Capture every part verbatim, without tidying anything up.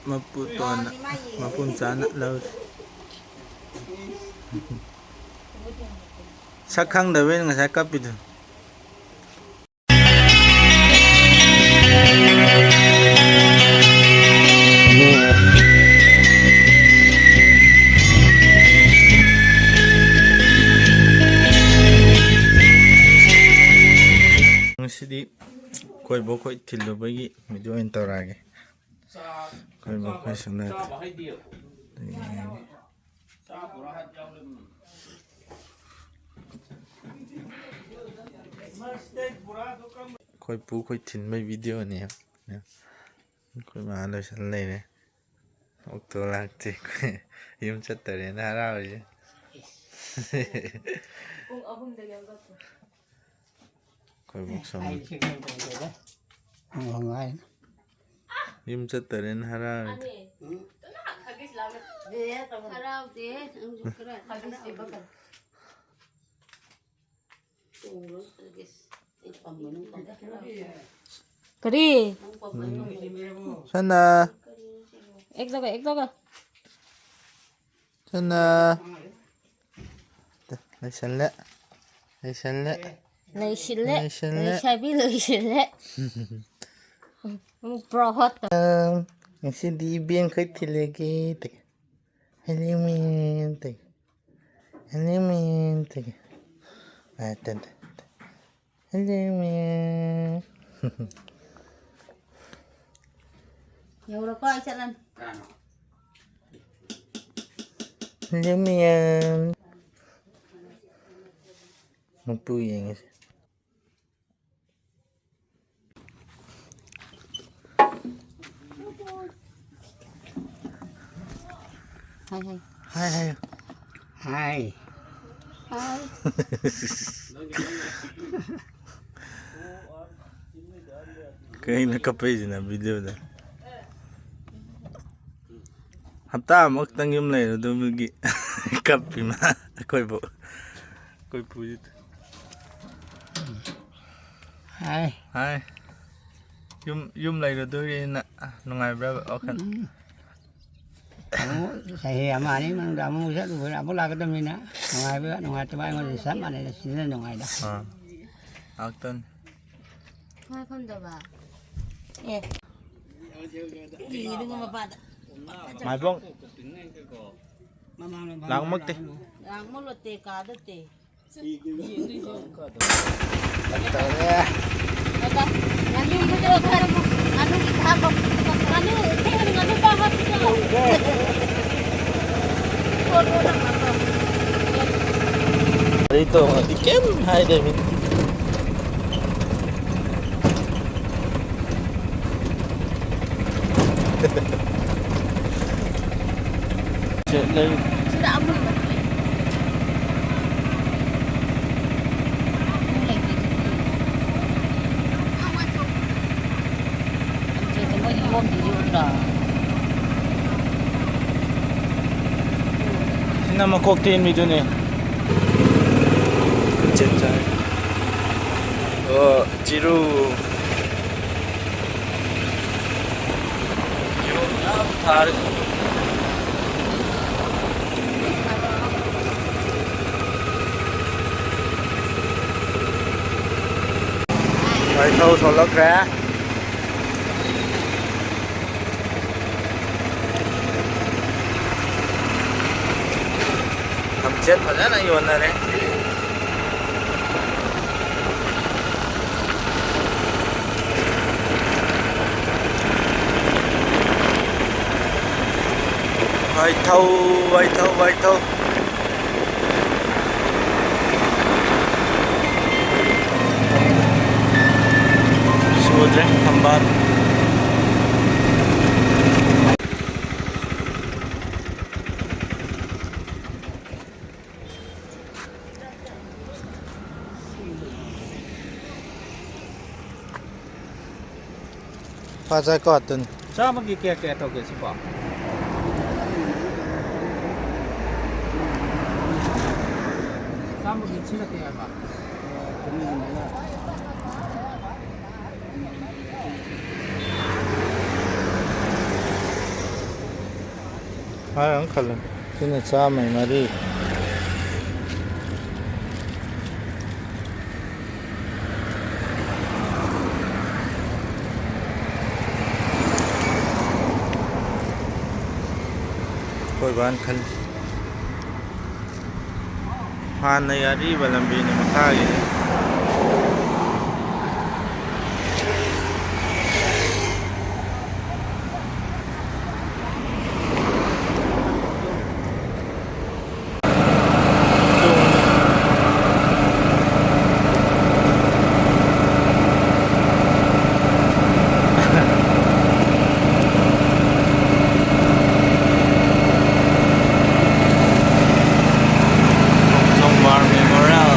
ꯃꯄꯨꯇꯣꯟꯅ ꯃꯄꯨꯝ ꯆꯥꯅ ꯂꯧꯔꯦ꯫ ꯁꯛ ꯈꯪꯗꯕꯩꯅ ꯉꯁꯥꯏ ꯀꯞꯄꯤꯗꯨ꯫ ꯉꯁꯤꯗꯤ ꯀꯣꯏꯕ ꯑꯩꯈꯣꯏ ꯊꯤꯜꯂꯨꯕꯒꯤ ꯚꯤꯗꯤꯑꯣ ꯑꯣꯏꯅ ꯇꯧꯔꯛꯑꯒꯦ꯫ ꯀꯣꯏꯕ ꯑꯩꯈꯣꯏ ꯁꯪꯅ ꯑꯩꯈꯣꯏ ꯄꯨ ꯑꯩꯈꯣꯏ ꯊꯤꯟꯕꯩ ꯚꯤꯗꯤꯑꯣꯅꯦ꯫ ꯑꯩꯈꯣꯏ ꯃꯥ ꯂꯣꯏꯁꯟ ꯂꯩꯔꯦ꯫ ꯑꯣꯛꯇꯣ ꯂꯥꯛꯇꯦ꯫ ꯑꯩꯈꯣꯏ ꯌꯨꯝ ꯆꯠꯇꯔꯦꯅ ꯍꯔꯥꯎꯔꯤꯁꯦ꯫ ꯄꯨꯡ ꯑꯍꯨꯝꯗꯒꯤ ꯍꯧꯒꯠꯄ꯫ ꯑꯩꯈꯣꯏ ꯕꯣꯛ ꯁꯣꯝꯗ꯫ ꯑꯩ ꯁꯤ ꯀꯩꯅꯣ ꯇꯧꯗꯦꯗ꯫ ꯍꯪꯉꯣ ꯍꯪꯉꯣ ꯍꯥꯏꯅ꯫ ꯌꯨꯝ ꯆꯠꯇꯔꯦꯅ ꯍꯔꯥꯎꯔꯤꯗ꯫ ꯎꯝ꯫ ꯍꯔꯥꯎꯗꯦ, ꯅꯪꯁꯨ ꯈꯔ ꯍꯔꯥꯎ꯫ ꯀꯔꯤ? ꯁꯅꯥ꯫ ꯑꯦꯛ ꯖꯒꯥ, ꯑꯦꯛ ꯖꯒꯥ꯫ ꯁꯅꯥ꯫ ꯂꯩꯁꯜꯂꯦ꯫ ꯂꯩꯁꯜꯂꯦ꯫ ꯂꯩꯁꯤꯜꯂꯦ꯫ ꯂꯩꯁꯜꯂꯦ꯫ ꯂꯩꯁꯥꯕꯤ ꯂꯩꯁꯤꯜꯂꯦ꯫ ꯄ꯭ꯔꯣꯍꯠ꯫ ꯑꯝ, ꯉꯁꯤꯗꯤ ꯏꯕꯦꯟꯈꯩ ꯊꯤꯜꯂꯒꯦ꯫ ꯍꯩꯅꯤꯡ ꯃꯦꯟ ꯇꯩ꯫ ꯍꯩꯅꯤꯡ ꯃꯦꯟ ꯇꯩ꯫ ꯑ, ꯇ, ꯇ, ꯇ꯫ ꯍꯩꯅꯤꯡ ꯃꯦꯟ꯫ ꯌꯧꯔꯣꯀꯣ, ꯑꯩ ꯆꯠꯂꯅꯤ꯫ ꯍꯩꯅꯤꯡ ꯃꯦꯟ꯫ ꯃꯄꯨ ꯌꯦꯡꯉꯁꯤ꯫ ꯍꯥꯏ, ꯍꯥꯏ꯫ ꯍꯥꯏ, ꯍꯥꯏ꯫ ꯍꯥꯏ꯫ ꯍꯥꯏ꯫ ꯀꯩꯅꯣ ꯀꯞꯄꯛꯏꯁꯤꯅ ꯚꯤꯗꯤꯑꯣꯗ? ꯍꯞꯇꯥ ꯑꯃꯈꯛꯇꯪ ꯌꯨꯝ ꯂꯩꯔꯨꯗꯕꯒꯤ ꯀꯞꯄꯤ ꯃꯥ ꯑꯩꯈꯣꯏꯕꯨ꯫ ꯑꯩꯈꯣꯏ ꯄꯨꯁꯤꯗ꯫ ꯍꯥꯏ꯫ ꯍꯥꯏ꯫ ꯌꯨꯝ, ꯌꯨꯝ ꯂꯩꯔꯨꯗꯣꯏꯔꯦꯅ ꯅꯨꯡꯉꯥꯏꯕ꯭ꯔꯥ ꯋꯥꯈꯜ? ꯎꯝ꯫ ꯑꯃꯨꯛ ꯆꯍꯤ ꯑꯃ ꯑꯅꯤ ꯃꯅꯨꯡꯗ ꯑꯃꯨꯛ ꯆꯠꯂꯨꯕ ꯑꯃꯨꯛ ꯂꯥꯛꯀꯗꯕꯅꯤꯅ ꯅꯨꯡꯉꯥꯏꯕ ꯅꯨꯡꯉꯥꯏꯇꯕ ꯑꯩꯉꯣꯟꯗ ꯆꯞ ꯃꯥꯟꯅꯩꯗ, ꯁꯤꯗꯅ ꯅꯨꯡꯉꯥꯏꯗ꯫ ꯑꯥ, ꯉꯥꯛꯇꯅꯤ꯫ ꯃꯥꯏ ꯐꯝꯗꯕ꯫ ꯑꯦ꯫ ꯌꯦꯡꯉꯤꯗꯨꯒ ꯃꯄꯥꯗ꯫ ꯃꯥꯏꯕꯣꯡ꯫ ꯃꯃꯥꯡ ꯃꯃꯥꯡ ꯂꯥꯡꯃꯛꯇꯦ꯫ ꯂꯥꯡꯃꯛꯂꯣꯠꯇꯦ, ꯀꯥꯗꯠꯇꯦ꯫ ꯀꯩꯅꯣ ꯇꯧꯔꯦ꯫ ꯉꯥꯅꯨ ꯈꯤꯇ ꯍꯥꯞꯄꯣ꯫ ꯉꯥꯅꯨ, ꯉꯥꯅꯨ ꯄꯥ ꯍꯥꯞꯄꯤꯗꯣ꯫ ꯒꯥꯔꯤ ꯇꯣꯡꯉꯗꯤ ꯀꯩꯝ ꯍꯥꯏꯗꯕꯤ꯫ ꯁꯤꯗ ꯑꯃꯨꯟꯕ ꯊꯣꯛꯑꯦ꯫ ꯁꯤꯗ ꯃꯣꯏꯒꯤ ꯌꯣꯝꯗꯤ ꯌꯣꯝꯗ꯭ꯔꯣ? ꯁꯤꯅ ꯃꯀꯣꯛ ꯇꯦꯟꯕꯤꯗꯨꯅꯦ꯫ ꯆꯦꯟ ꯆꯥꯏ꯫ ꯑꯣ, ꯆꯤꯔꯨ꯫ ꯌꯣꯝ ꯌꯥꯝ ꯊꯥꯔꯦ꯫ ꯋꯥꯏꯊꯧ ꯊꯣꯛꯂꯛꯈ꯭ꯔꯦ꯫ ꯊꯝꯆꯦꯠ ꯐꯖꯅ ꯌꯣꯟꯅꯔꯦ꯫ ꯋꯥꯏꯊꯧ, ꯋꯥꯏꯊꯧ, ꯋꯥꯏꯊꯧ꯫ ꯁꯨꯗ꯭ꯔꯦ, ꯊꯝꯕꯥꯜ꯫ ꯐꯖꯩꯀꯣ ꯑꯗꯨꯅꯤ꯫ ꯆꯥꯝꯃꯒꯤ ꯀꯌꯥ ꯀꯌꯥ ꯇꯧꯒꯦ ꯁꯤꯕꯣ? ꯆꯥꯝꯃꯒꯤ ꯁꯤꯅ ꯀꯌꯥ ꯍꯥꯏꯕ? ꯍꯥꯏ ꯑꯃ ꯈꯜꯂꯣ꯫ ꯁꯤꯅ ꯆꯥꯝꯃꯩ ꯃꯔꯤ꯫ ꯑꯩꯈꯣꯏ ꯕꯥꯅ ꯈꯜꯂꯤ꯫ ꯍꯥꯟꯅꯒꯤ ꯑꯔꯤꯕ ꯂꯝꯕꯤꯅꯤ ꯃꯈꯥꯒꯤꯗꯤ꯫ Khongchong War Memorial꯫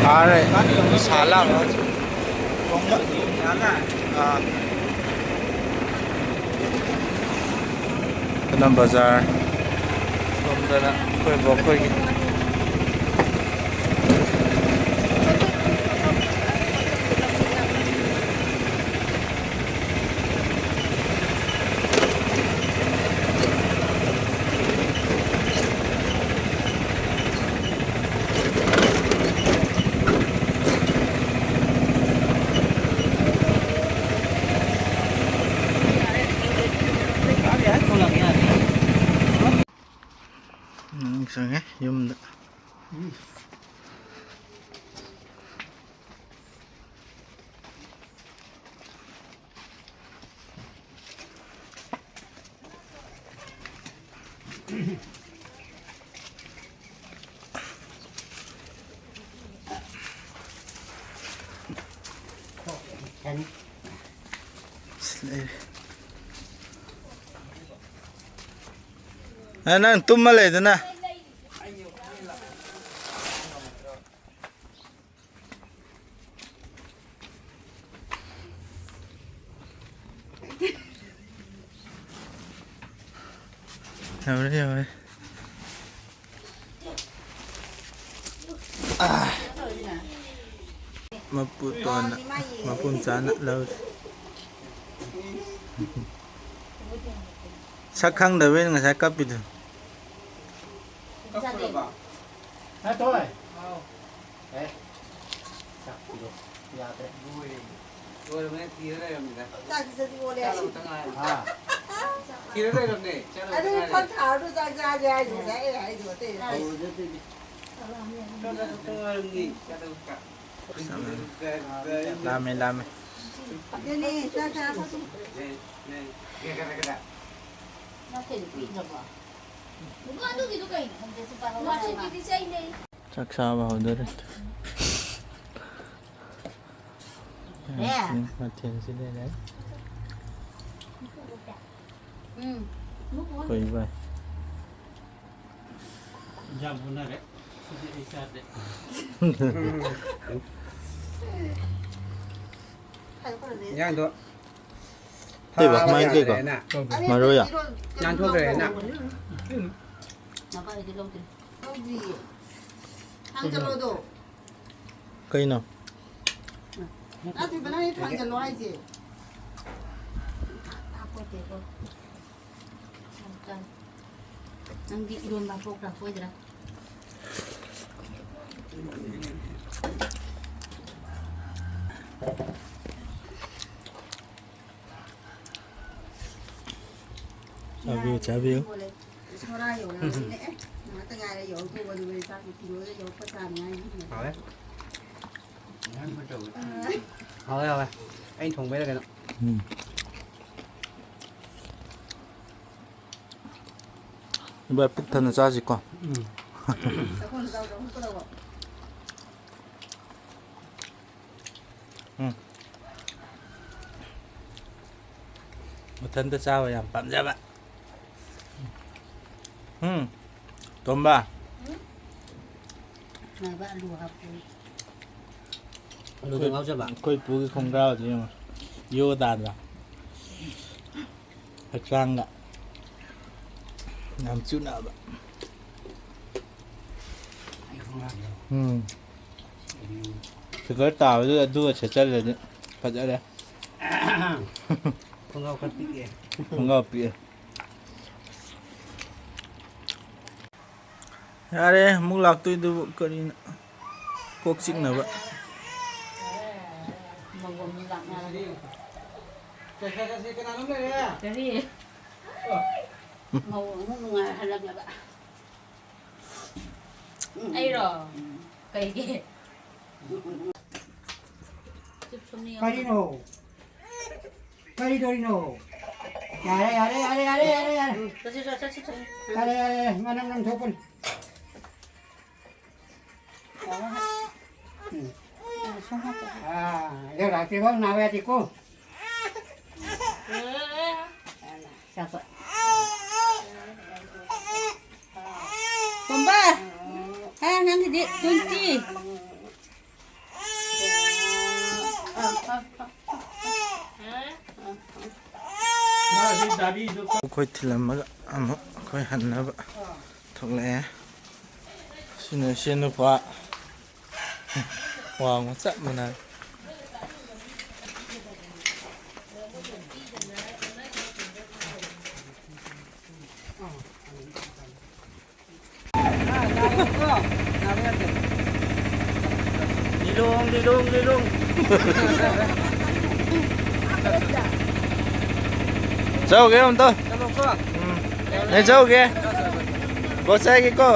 ꯑꯥꯔꯦ, ꯁꯥ ꯂꯥꯛꯑꯣ꯫ ꯑꯥ꯫ ꯁꯅꯥ ꯕꯖꯥꯔ꯫ ꯁꯣꯝꯗꯅ ꯑꯩꯈꯣꯏ ꯕꯣꯛ ꯈꯣꯏꯒꯤ꯫ ꯎꯝ, ꯆꯪꯉꯦ ꯌꯨꯝꯗ꯫ ꯑꯁ, ꯂꯩꯔꯦ꯫ ꯑ, ꯅꯪ ꯇꯨꯝꯃ ꯂꯩꯗꯅ꯫ ꯌꯧꯔꯦ, ꯌꯧꯔꯦ꯫ ꯑꯥ꯫ ꯃꯄꯨꯇꯣꯟꯅ ꯃꯄꯨꯝ ꯆꯥꯅ ꯂꯧꯔꯦ꯫ ꯁꯛ ꯈꯪꯗꯕꯩꯅ ꯉꯁꯥꯏ ꯀꯞꯄꯤꯗꯨ꯫ ꯅꯠꯇꯣꯏ꯫ ꯍꯥꯎ꯫ ꯑꯦ, ꯆꯥꯛꯄꯤꯔꯣ꯫ ꯌꯥꯗ꯭ꯔꯦ꯫ ꯂꯣꯏꯔꯦ꯫ ꯂꯣꯏꯔꯕꯅꯦ, ꯊꯤꯔ ꯂꯩꯔꯝꯅꯤꯗ꯫ ꯆꯥꯛꯇꯤ ꯆꯥꯛꯇꯤ ꯑꯣꯜꯂꯦ꯫ ꯆꯥꯗꯕꯇ ꯉꯥꯏꯔꯦ꯫ ꯍꯥ? ꯊꯤꯔ ꯂꯩꯔꯝꯅꯦ꯫ ꯆꯥꯗꯕꯇ ꯑꯗꯨ ꯉꯥꯏꯔꯦ꯫ ꯐꯛ ꯊꯥꯔꯗꯨ ꯆꯥꯛ ꯆꯥꯁꯦ ꯍꯥꯏꯗꯣ ꯉꯁꯥꯏ ꯑꯩꯅ ꯍꯥꯏꯗꯣ ꯑꯇꯩ ꯍꯥꯏꯗꯦ꯫ ꯍꯧꯔꯁꯦ ꯑꯗꯨꯗꯤ꯫ ꯆꯥꯗꯕꯇ ꯉꯥꯏꯔꯝꯅꯤ꯫ ꯆꯥꯗꯕꯇ꯫ ꯂꯥꯝꯃꯦ, ꯂꯥꯝꯃꯦ꯫ ꯑꯗꯨꯅꯦ, ꯆꯥꯛ ꯆꯥ ꯐꯠꯇꯨ꯫ ꯅꯦ, ꯅꯦ꯫ ꯀꯦ, ꯀꯦ, ꯀꯦ, ꯀꯦ꯫ ꯅꯠꯇꯦ, ꯄꯤꯗ꯭ꯔꯕꯣ? ꯅꯨꯄꯥ ꯑꯗꯨꯒꯤꯗꯨ ꯀꯩꯅꯣ? ꯈꯪꯗꯦ, ꯁꯤ ꯄꯥꯏꯍꯧꯔꯣ ꯍꯥꯏꯕ꯫ ꯋꯥꯁꯤꯡꯒꯤꯗꯤ ꯆꯩꯅꯦ꯫ ꯆꯥꯛ ꯆꯥꯕ ꯍꯧꯗꯣꯔꯦ꯫ ꯃꯊꯦꯜꯁꯤ ꯂꯩꯔꯦ꯫ ꯎꯝ꯫ ꯀꯣꯏꯕ꯫ ꯏꯟꯖꯥꯡ ꯍꯣꯠꯅꯔꯦ꯫ ꯁꯤꯗꯤ ꯑꯩ ꯆꯥꯗꯦ꯫ ꯏꯟꯖꯥꯡꯗꯣ ꯀꯩꯕ? ꯐꯥꯕ ꯃꯥꯏ ꯀꯩꯕ? ꯌꯥꯗ꯭ꯔꯦꯅ꯫ ꯃꯔꯣꯏ ꯌꯥ? ꯅꯥꯟꯊꯣꯛꯈ꯭ꯔꯦꯅ꯫ ꯂꯧꯗ꯭ꯔꯤꯌꯦ꯫ ꯊꯥꯡꯖꯜꯂꯣꯗꯣ꯫ ꯀꯩꯅꯣ? ꯅꯠꯇꯦꯕ, ꯅꯪꯗꯤ ꯊꯥꯡꯖꯜꯂꯣ ꯍꯥꯏꯁꯦ꯫ ꯍꯥꯞꯄꯣꯠꯇꯦꯀꯣ꯫ ꯅꯪꯗꯤ ꯏꯔꯣꯟꯕ ꯍꯥꯞꯄꯣꯛꯄ꯭ꯔꯥ ꯍꯥꯞꯄꯣꯏꯗ꯭ꯔꯥ? ꯆꯥꯕꯤꯌꯨ, ꯆꯥꯕꯤꯌꯨ꯫ ꯁꯣꯔꯥ ꯌꯧꯔꯕꯅꯤꯅꯦ꯫ ꯑꯦ, ꯉꯥꯏꯍꯥꯛꯇ ꯉꯥꯏꯔꯦ ꯌꯧꯔꯛꯇꯧꯕ, ꯑꯗꯨꯒ ꯆꯥꯛꯀꯤ ꯐꯤꯔꯣꯜꯒ ꯌꯧꯔꯛꯄ ꯆꯥꯅꯉꯥꯏꯒꯤ꯫ ꯍꯥꯎꯋꯦ꯫ ꯍꯥꯎꯋꯦ, ꯍꯥꯎꯋꯦ꯫ ꯑꯩꯅ ꯊꯣꯡꯕꯩꯔ ꯀꯩꯅꯣ꯫ ꯎꯝ꯫ ꯏꯕꯥꯏ, ꯄꯨꯛ ꯊꯟꯅ ꯆꯥꯁꯤꯀꯣ꯫ ꯎꯝ꯫ ꯎꯝ꯫ ꯃꯊꯟꯇ ꯆꯥꯕ ꯌꯥꯝ ꯄꯥꯝꯖꯕ꯫ ꯎꯝ, ꯇꯣꯝꯕ꯫ ꯉꯥꯏꯕ ꯑꯂꯨ ꯍꯥꯞꯄꯤ꯫ ꯑꯂꯨꯗ ꯉꯥꯎꯖꯕ꯫ ꯑꯩꯈꯣꯏ ꯄꯨꯒꯤ ꯈꯣꯡꯒ꯭ꯔꯥꯎꯁꯦ ꯌꯦꯡꯉꯣ꯫ ꯌꯣ ꯇꯥꯗ꯭ꯔꯥ? ꯍꯛꯆꯥꯡꯒ ꯌꯥꯝ ꯆꯨꯅꯕ꯫ ꯎꯝ꯫ ꯐꯤꯒꯔ ꯇꯥꯕꯗꯨꯗ ꯑꯗꯨꯒ ꯁꯦꯠꯆꯜꯂꯗꯤ ꯐꯖꯔꯦ꯫ ꯈꯣꯡꯒ꯭ꯔꯥꯎ ꯈꯔ ꯄꯤꯛꯑꯦ꯫ ꯈꯣꯡꯒ꯭ꯔꯥꯎ ꯄꯤꯛꯑꯦ꯫ ꯌꯥꯔꯦ, ꯑꯃꯨꯛ ꯂꯥꯛꯇꯣꯏꯗꯨꯕꯨ ꯀꯔꯤꯅꯣ? ꯀꯣꯛ ꯆꯤꯛꯅꯕ꯫ ꯃꯧ ꯑꯃꯨꯛ ꯂꯥꯛꯅꯔꯦ꯫ ꯀꯔꯤ? ꯃꯧ ꯑꯃꯨꯛ ꯅꯨꯡꯉꯥꯏꯍꯜꯂꯛꯅꯕ꯫ ꯑꯩꯔꯣ? ꯎꯝ꯫ ꯀꯩꯒꯤ? ꯆꯨꯞ ꯁꯨꯝ ꯌꯦꯡꯉꯣ꯫ ꯀꯔꯤꯅꯣ? ꯀꯔꯤ ꯇꯧꯔꯤꯅꯣ? ꯌꯥꯔꯦ, ꯌꯥꯔꯦ, ꯌꯥꯔꯦ꯫ ꯆꯠꯁꯤ, ꯆꯠꯁꯤ, ꯆꯠꯁꯤ, ꯆꯠꯁꯤ꯫ ꯌꯥꯔꯦ, ꯌꯥꯔꯦ, ꯌꯥꯔꯦ꯫ ꯃꯅꯝ ꯅꯝꯊꯣꯛꯄꯅꯤ꯫ ꯎꯝ꯫ ꯑꯥ, ꯌꯧꯔꯛꯇ꯭ꯔꯤꯐꯥꯎ ꯅꯥꯕ ꯌꯥꯗꯦꯀꯣ꯫ ꯆꯥꯄꯣꯠ꯫ ꯇꯣꯝꯕ! ꯍꯥ, ꯅꯪꯒꯤꯗꯤ twenty꯫ ꯑꯩꯈꯣꯏ ꯊꯤꯜꯂꯝꯃꯒ ꯑꯃꯨꯛ ꯑꯩꯈꯣꯏ ꯍꯟꯅꯕ ꯊꯣꯛꯂꯛꯑꯦ꯫ ꯁꯤꯅ ꯏꯆꯦ ꯅꯨꯄꯥ꯫ ꯋꯥꯡꯕ ꯆꯞ ꯃꯥꯟꯅꯔꯦ꯫ ꯂꯤꯂꯣꯡ, ꯂꯤꯂꯣꯡ, ꯂꯤꯂꯣꯡ꯫ ꯆꯧꯒꯦ ꯑꯝꯇ꯫ ꯎꯝ꯫ ꯅꯦ ꯆꯧꯒꯦ꯫ ꯒꯣꯆꯥꯏꯒꯦꯀꯣ꯫